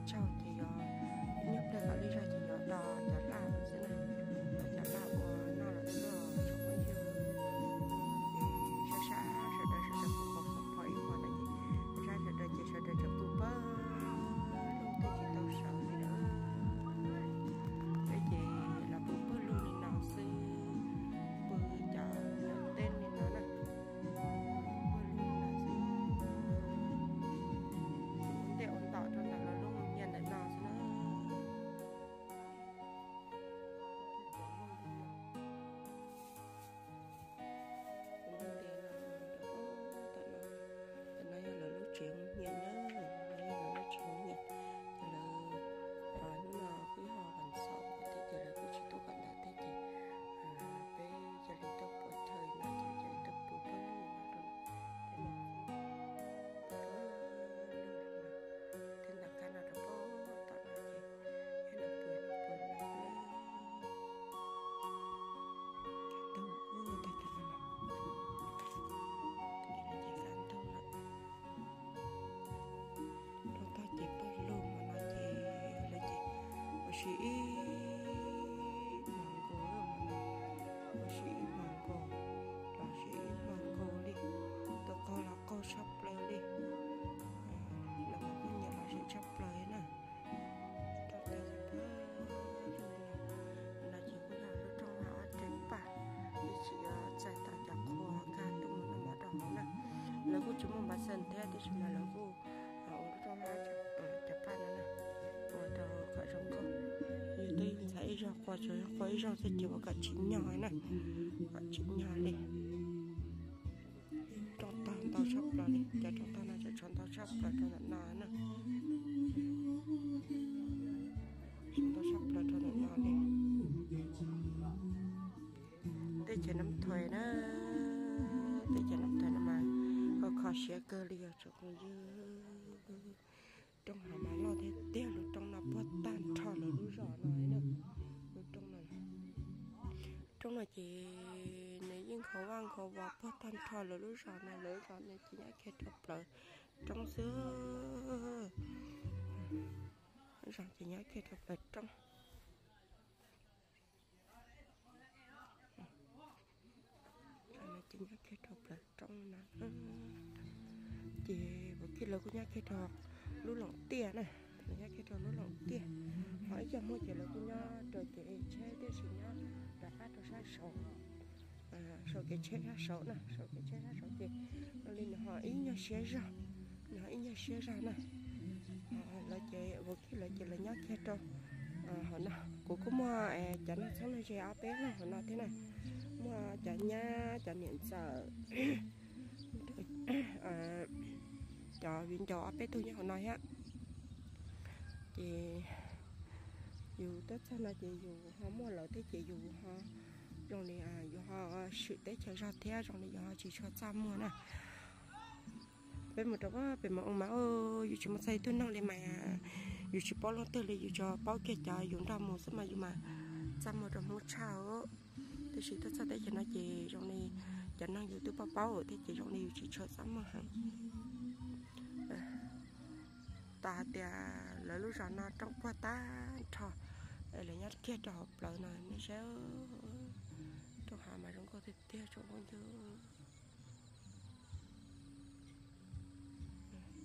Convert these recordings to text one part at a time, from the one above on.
tsaug ces yog ib nyuag pliag tom lij zog ces yuav do cov laj xwb na, do cov laj ua noj los xwb tsoom phooj ywg. Ces sab sab sawv daws sawv daws pom pom pom ib hmos no ces sab sawv daws ces sawv daws tseem pw pawg lug twb tsis tau sawv li na. Peb ces los pw pawg lug li no xwb, pw cov nyuam teb li no na, pawg lug li no xwb. Ua ntej ua ntom rau ntawm lawv lub nyiaj ntawm no xwb na. Kuv nyob ntev no, tam no, tam no yog lawv lub tsev ua nyiaj na, no yog lawv lub tsev ua nyiaj. Ces lawv, hnub no kuj yog vas xaum thiab ces lawv kuj tsis tuaj kawm ntawv thiab ces peb cia li tuaj pw chaw no ces cia li tuaj pw pawg lug no rau, peb no, pw pawg lug no, tej ntawm kab no rau pem tom no ces, es no pw no pw no pw. Tag tag no, ces no ces tag ntug lawm. Rau tag ces pawg lug mas no ces lawv ces ua si ib hmos nkaus, ua si ib hmos nkaus, los si ib hmos nkaus li, tus qaug los qaug tshaj plaws li, los mas kuj nyiam los zeem tshaj plaws na. Rau tag ces pawg lug no, no ces kuj yog lub rooj vag ob rev paj, ib txhis yuav txais tau cov qhua nkag tuaj mus noj mov rau hauv na. Lawv kuj tsis muaj npav xees thiab tiam sis mas lawv kuj ua lub rooj vag cov paj no na, ua rau kom zoo nkauj. Yus twb ntxhais ib zaug qua, tsuas yog qua ib zaug xwb ces ua kom tsim nyog na, kom tsim nyog li. Rooj tag ntau tshaj plaws li, cov rooj tag no cov tshuav ntau tshaj plaws rau ntawm no na. Tshuav ntau tshaj plaws rau ntawm no li. Teb chaws Nab Thoj na, teb chaws Nab Thoj no mas kho kho siab kawg li os tsoom phooj ywg. Rooj hav mas loj tiag tiag, lub rooj no puag tag nrho lawv lub zos no na. Lub rooj no, rooj no ces nws yeej nkhaus vaj nkhaus vos puag tag nrho lawv lub zos no, lawv zos no ces nyob kiag rau plawv roob xwb. Zos ces nyob kiag rau plawv roob. Zos no ces nyob kiag rau plawv roob no. Ces vaub kib lawv kuj nyob kiag rau lub loos tiaj na, lawv nyob kiag rau lub loos tiaj. Ho ib co Hmoob ces lawv kuj nyob rau kev tsheb tiam sis nyob rov qab rau sab saud, saum kev tsheb sab saud na, saum kev tsheb sab saud ces zoo li nws ho ib nyuag siab zog, nws ho ib nyuag siab zog na. Lawv ces vaub kib lawv ces lawv nyob kiag rau hauv no. Kuv kuj muaj cov neeg txheeb neeg ze ob peb leeg hauv no thiab na, muaj cov nyab cov niam ntxawm, cov viv ncaus ob peb tug nyob hauv no thiab. Ces yus tuaj txog no ces yus ho muaj lawv thiab ces yus ho zoo li yus ho swm teb chaws zog thiab zoo li yus ho tsis tshua txaj muag na. Peb mus rau pem mas oo mas yus tsis muaj txog ib tug neeg li mas yus tsis paub leej twg li, yus tsuas paub kiag cov yus nrog mus xwb mas yus mas txaj muag rau Hmoob tshaj. Tiam sis tuaj txog teb chaws no ces zoo li cov neeg yus twb paub paub thiab ces zoo li yus tsis tshua txaj muag heev. Tos hais tias lawv lub zos no rooj puag tag nrho, es lawv nyob kiag rau hauv plawv no nej saib, rooj hav mas zoo nkauj tiag tiag tsoom phooj ywg.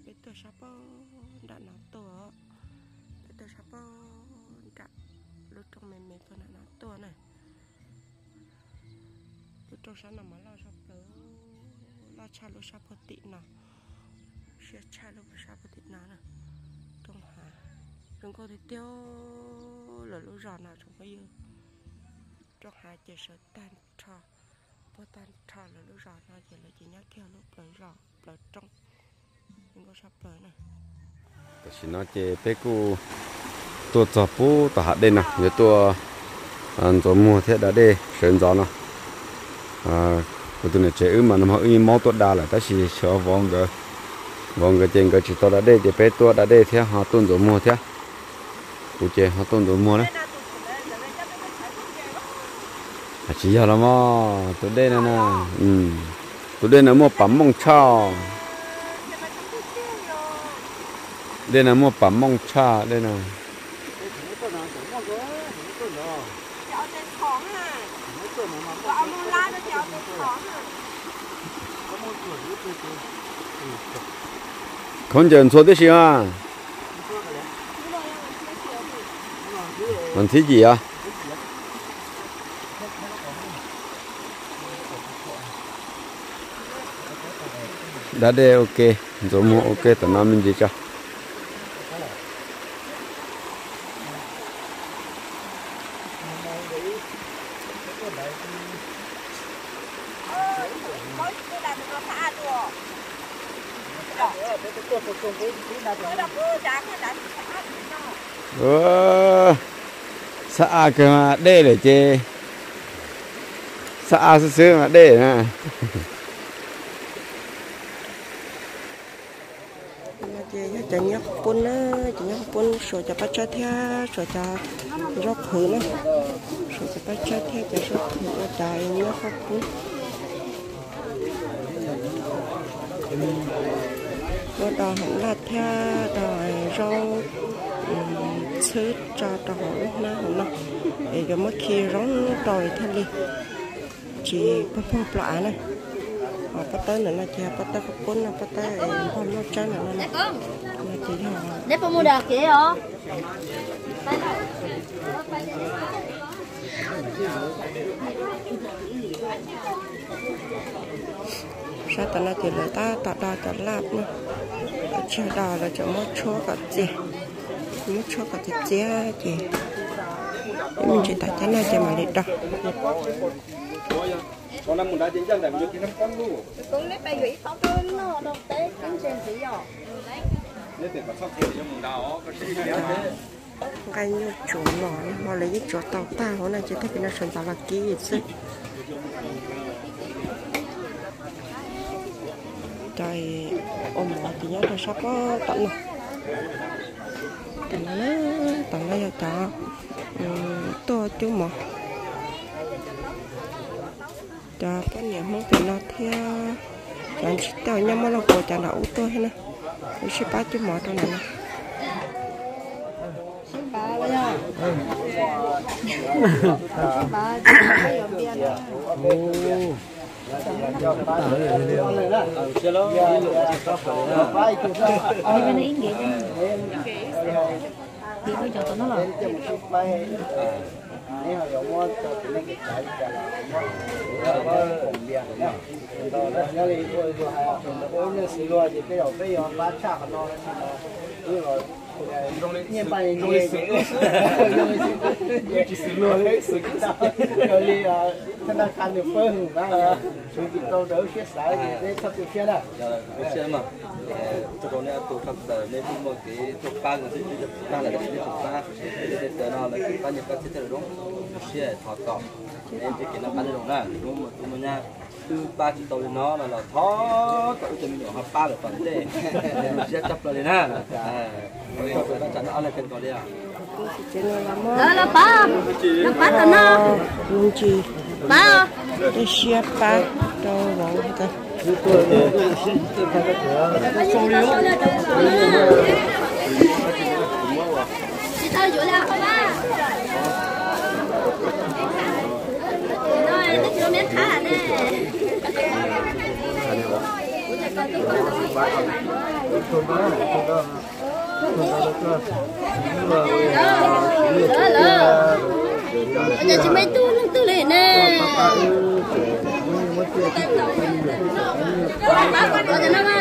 Peb tuaj sab pem nram no tuaj, peb tuaj sab pem nram lub rooj me me puag nram no tuaj na. Lub rooj sab no mas loj tshaj plaws, loj tshaj lub sab puag tim no, siab tshaj lub sab puag tim no na. Rooj hav zoo nkauj tiag tiag lawv lub zos no tsoom phooj ywg. Rooj hav ces sawv tag nrho, puag tag nrho lawv lub zos no ces lawv ces nyob kiag lub plawv zos plawv rooj, zoo nkauj tshaj plaws na. Tam sim no ces peb kuj tuaj txog puag tom hav dej no, yuav tuaj ntxuav muag thiab da dej sawv ntxov no. Kuv tus niam tsev wb mas nag hmo wb yeej maub tuaj da lawm tab sis tshuav vauv nkawd, vauv nkawd ces nkawd tsis tau da dej ces peb tuaj da dej thiab ho tuaj ntxuav muag thiab. Kuv ces ho tuaj ntxuav muag na. Tsis yog los mas, tus dej no na, tus dej no muaj pas mooj tshaj. Dej no muaj pam mooj tshaj dej no. Khaub ncaws ntxhua tib si mas. Mas thib yim os. Da dej ua ke, ntxuav muag ua ke, tam no me ntsis tso. Xab av kawg mas dej lawm ces, xab av xwb xwb mas dej na. Ces yog cov nyob qhov pub na, cov nyob qhov pub suav cov paj tsawb thiab suav cov zaub qhwv na, suav cov paj tsawb thiab cov zaub qhwv ua cov nyob qhov pub. Muab do hom laj thiab do zaub txhwb tso rau hauv lub hnab hauv no, es yuav muab khi zoo rau thiaj li tsis poob poob plo av na. Ho pob tawb ntawm no ces pob tawb qhov pub no, pob tawb npog nplooj tsawb ntawm no no ces yog sab tom no ces lawv tab tom do cov laj no, lawv tsis do, lawv tseem muab tshuab kom txias, muab tshuab kom txias txias ces ib me ntsis tom cov no ces mam li do. Nqaij nyuj tsuav los ho lawv yeej tsuav tau tag huv no ces tag kis no sawv ntxov los kib xwb. Cov ua mov ces nyob rau sab pob tom no. Tom no, tom no yog cov tuaj cub mov. Cov poj niam Hmoob pem no thiab cov tsis tau nyob Mob Lauj Kuas cov nram ub tuaj thiab na, lawv sib pab cub mov rau ntawm no. Neb ho yuav muab tso tus neeg kev cai li cas los muab tus neeg pom npias tus no. Nyob li ua ib tug hais ua ib leej xws luag ces tej zaum peb yuav pab tshaj qhov no tab sis mas wb los nyiaj npaj zoo li xwm, zoo li xwm, zoo li thaj naj kha nws pawg hwm na, tshwv tsis tau raws lub siab xav ces neb txhob tu siab na. Ua siab mas, ua tsaug rau neb ob tug tshaj plaws, neb kuj muaj kev tuaj pab, neb twb yog tsis pab lawm tab sis neb tseem pab, tej tawm no lawv kuj pab nyiaj pab txiaj thiab lawm zoo, zoo siab thov kom neb ntsib kev noj qab nyob zoo na, hnub mus tus mus nyab twb pab tsis tau li no no los thov kom wb cov me nyuam ho pab lawm tom ntej, zoo siab tshaj plaws li na. Los pab, los pab tom no. Me ntsis pab, tej siab pab rau vauv ntawd. Tsis tau yuav li os. Ces tsis muaj ib tug leej twg li ne.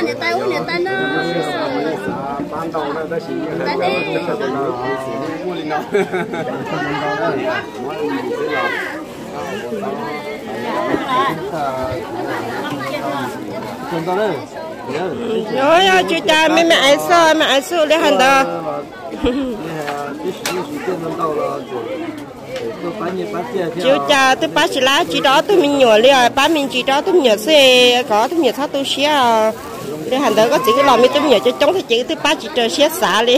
Niam tais ub niam tais no. Tais ne. Yog tsis cas me me aiv xwb, me aiv xwb li hais ntawd. Tsis ua cas, twb pab tsis lab tsis rau ob tug me nyuam li os, pab me ntsis rau ob tug me nyuam xwb, kom ob tug me nyuam txhob tu siab os. Li hais ntawd koj txiv wb los me tub me nyuam coob coob thiab ces wb twb pab tsis raws siab xav li.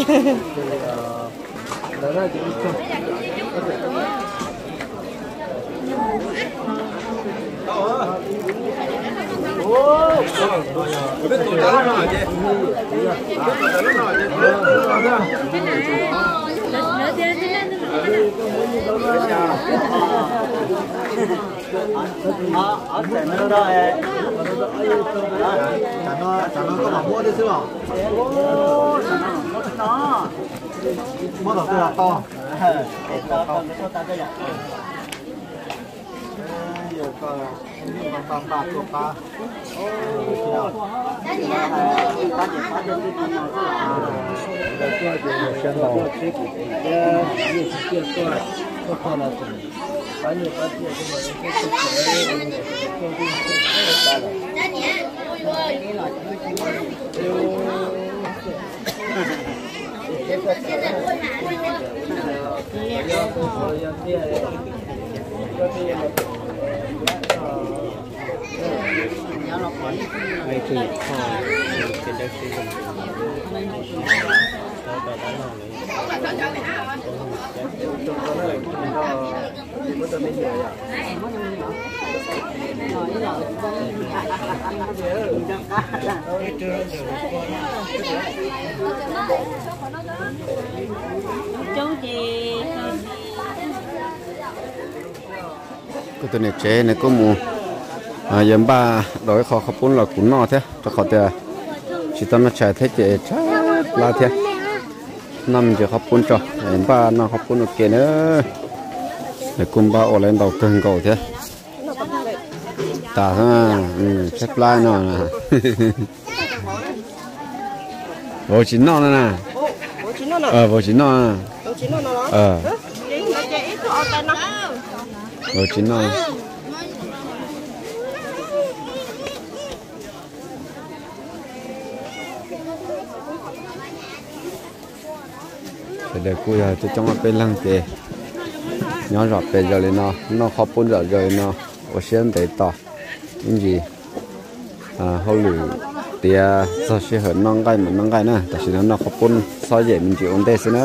Kuv tus niam tsev nws kuj mus, yog npaj dau ib qho qhov pub los kuv noj thiab, rau qhov tias tsis tau noj tshais thiab ces tshaib plab thiab. Noj me ntsis qhov pub tso, npaj noj qhov pub ua ke na. Nws kuj npaj ua lawv ntau kawg nkaus thiab. Tas, tshaib plab no. Vauv tsis noj no na. Vauv tsis noj. Vauv tsis noj. Sawv daws kuj yog coob coob ob peb leeg ces nyob zom pes zaws li no, noj qhov pub zom zaws li no, ua siab ntev tos ib ntsis hauj lwm tiav txog sij hawm noj nqaij mam noj nqaij na. Tam sim no noj qhov pub xob yem me ntsis ua ntej xwb na.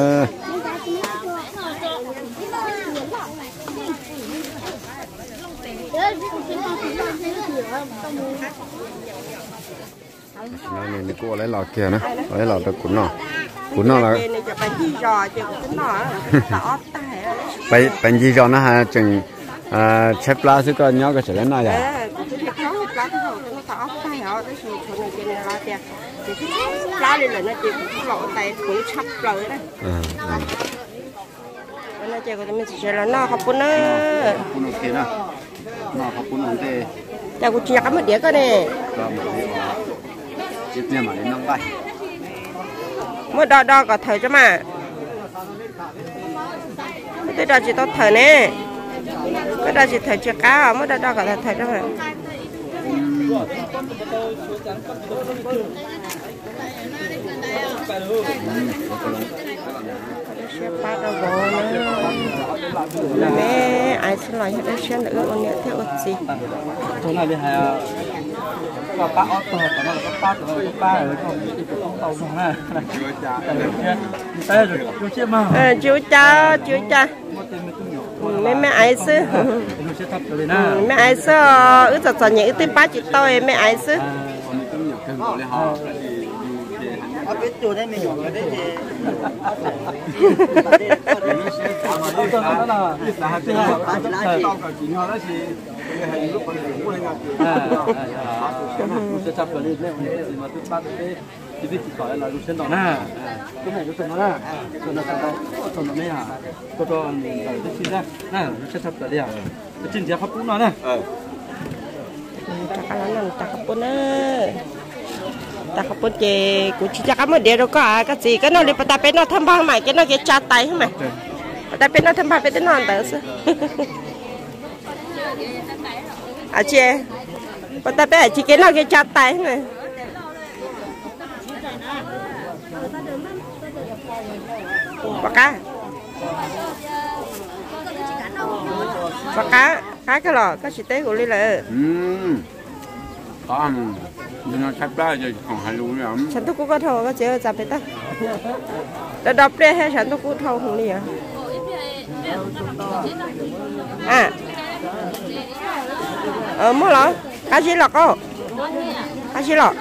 Tam sim no nws kuj ua lawv los kiag na, ua lawv los rau kuv noj. Kuv noj los, pais ncig zos no tseem tshaib plab xwb, koj nyob koj tseem lawv noj yog? Ces kuv tsis nco qab muab diav koj ne. Muab do do kom thawm tso mas. Twb do tsis tau thawm ne. Koj do tsis thawm tsis qab, muab do do kom thawm tso mas. Siab pab rau vauv na. Me aiv xwb los yog dawb siab ntawm wb ua niam thiab ua txiv. Tsis ua cas, tsis ua cas. Me me aiv xwb. Me aiv xwb os, wb txom txom nyem wb twb pab tsis tau, me aiv xwb. Tsis vij tsis tom los zoo siab ntau na. Koj me zoo siab ntau na. Txog no txog ntau, txog no me, koj rau ntawm tib si na. Zoo siab tshaj plaws li. Tsis nrhiav qhov pub no na. Rov qab los noj tas qhov pub na. Tas qhov pub ces kuv tsis nco qab muab diav rau koj, koj txiv, koj noj li pas tas peb noj thawj npag mas kev noj kev tsa tais mas. Pas tas peb noj thawj npag peb twb noj ntawd xwb. Tsis, pas tas peb tsis kev noj kev tsa tais na. Pom qab, pom qab, qab kawg los koj tsis teb kuv li lawm. Tshav ntuj kub koj dhau koj txiv, txav pem tag. Do do pliaj thiab tshav ntuj kub dhau hwv li os. Muaj los qab zib los qab. Qab zib los,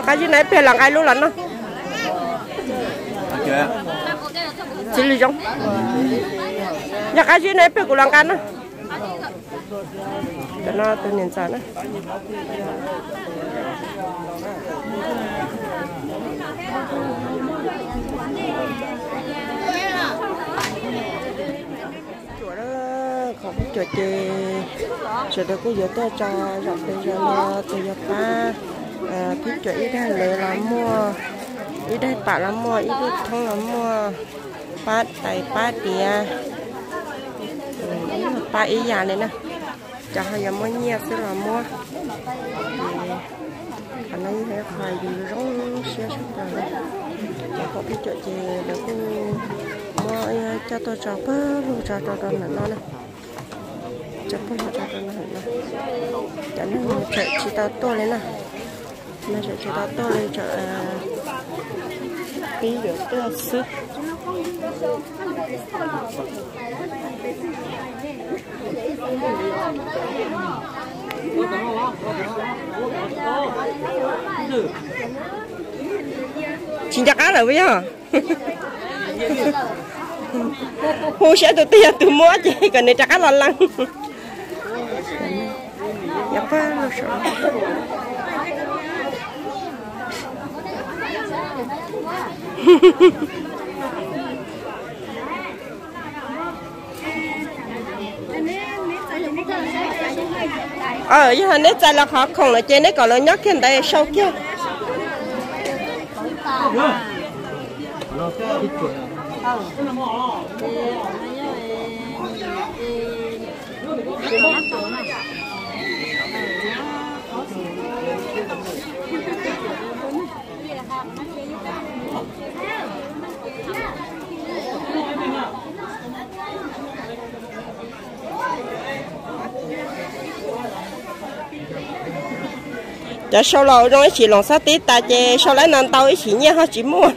qab zib no ib pliag los nqa lub los noj. Txiv lws zoo. Yog qab zib no ib pliag kuv los nqa noj. Cov no tus niam ntxawm na. Cuam, qhov peb cuam ces sawv daws kuj yuav tuaj tso zaum pes zaum no, tus yog pab, peb cuam ib daig lawv los muaj, ib daig pam los muaj, ib lub thoob los muaj, pab tais pab tiav, pab ib yam li na. Cov ho yuav muab nyiaj xwb los muab. Qhov no yog qhov yus zoo siab tshaj plaws li. Cov pom peb cuam ces lawv kuj muab coj tuaj tso pawg lug tso rau ntawm no na. Tso pawg lug tso rau ntawm no. Cov neeg tseem tsis tau tuaj li na. No tseem tsis tau tuaj li, tseem pib yuav tuaj xwb. Tsis nco qab lawm puas yog? Hu saib tus twg yog tus muab ces kom nws rov qab los lees. Yog neb txais los qhov khoom lawm ces neb kom lawv nyob kiag ntawd sau kiag. Cov sau los zoo ib sim loos xab tib tas ces sau lawm no ntau ib sim nyiaj ho tsis muaj.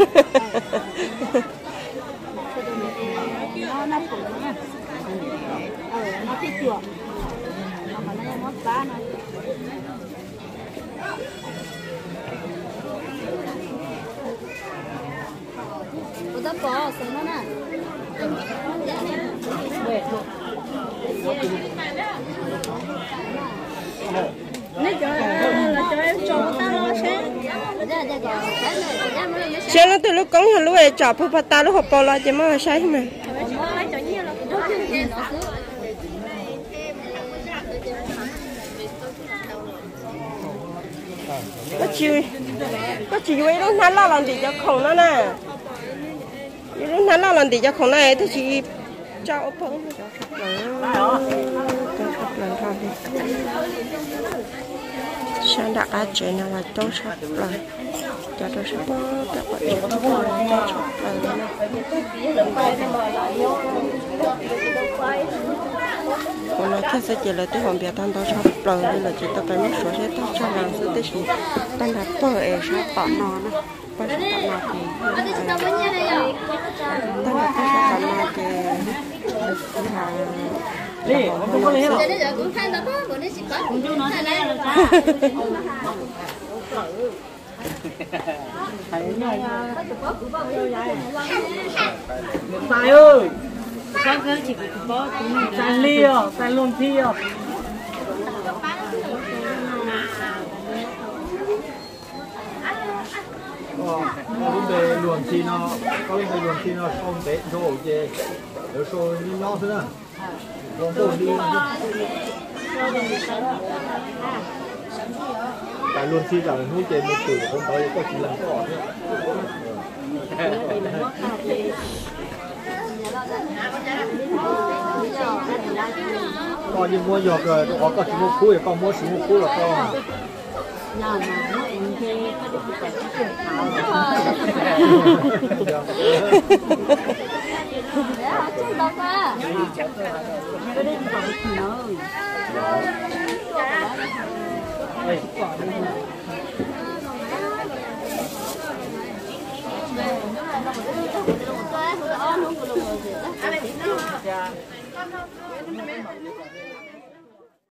Saib leej twg lub koob yog lub tsom pug pag tas lub hauv paus los ces muab saib mas. Koj tsis yuav ib lub hnab loj los ntim cov khoom no na. Ib lub hnab loj los ntim cov khoom no twb tsis tso ua pog. Sab nram qab tsev no los coob tshaj plaws. Cov rau sab pem pem qhov tsev los coob tshaj plaws li na. Ua no kiag xwb ces lawv twb hais npias tau ntau tshaj plaws li lawm ces tau pais muab suav seb tag tag los xwb, tab sis tag nrho pawg es sab tom no na, pawg sab tom no ces, tag nrho pawg sab tom no ces, Txais li os, txais luag ntxhi os. Koj lub npe luag ntxhi no, koj lub npe luag ntxhi no sau ntev nrho ces lawv sau nyob nyob xwb na. Txais luag ntxhi tsam hnub ces mus twm hauv ntawd koj tsis lees koj thiab. Koj yeej muab yog rau qhov koj tsis muaj khub, koj muab tsis muaj khub los koj